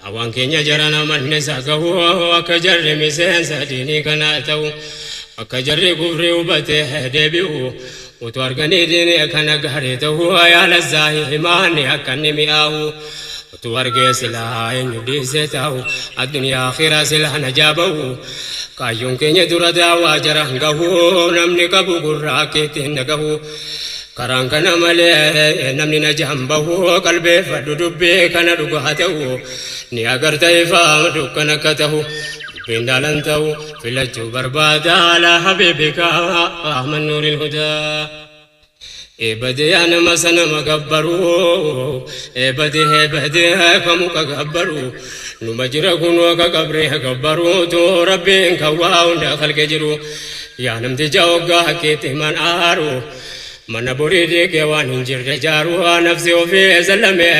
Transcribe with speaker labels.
Speaker 1: Daawaan keenya jarana manni isaa gahu akka jarri miseensa diinii kanaa ta'u akka jarri kufrii hubatee deebi'u utuu arganii diinii kana gaarii ta'u yaala zaahi himaani akka inni mi'aahu utuu argee silaa eenyu dhiisee ta'u addunyaa akhiraa silaa najaa ba'u kaayyoon keenya dura daawaa jara gahu namni qabu gurraa akka ittiin dhagahu. Karaan kana malee namni najaan bahu qalbeeffadhu dubbii kana dhugaa ta'u ni agarta ifaa dukkana akka ta'u dubbiin dhaalan ta'u filachuu barbaada alaa habiibika Ahmad Nuuril Hudaa. Eebade yaa nama sanama gabbaru eebade eebade ka muka gabbaru numa jira kunoo ka qabree gabbaru tu rabbiin kan waa hunda kalqe jiru yaa namticha hoggaa keetti himan aaru mana borii diigee waan hin jirre jaaru nafsi ofii zallamee.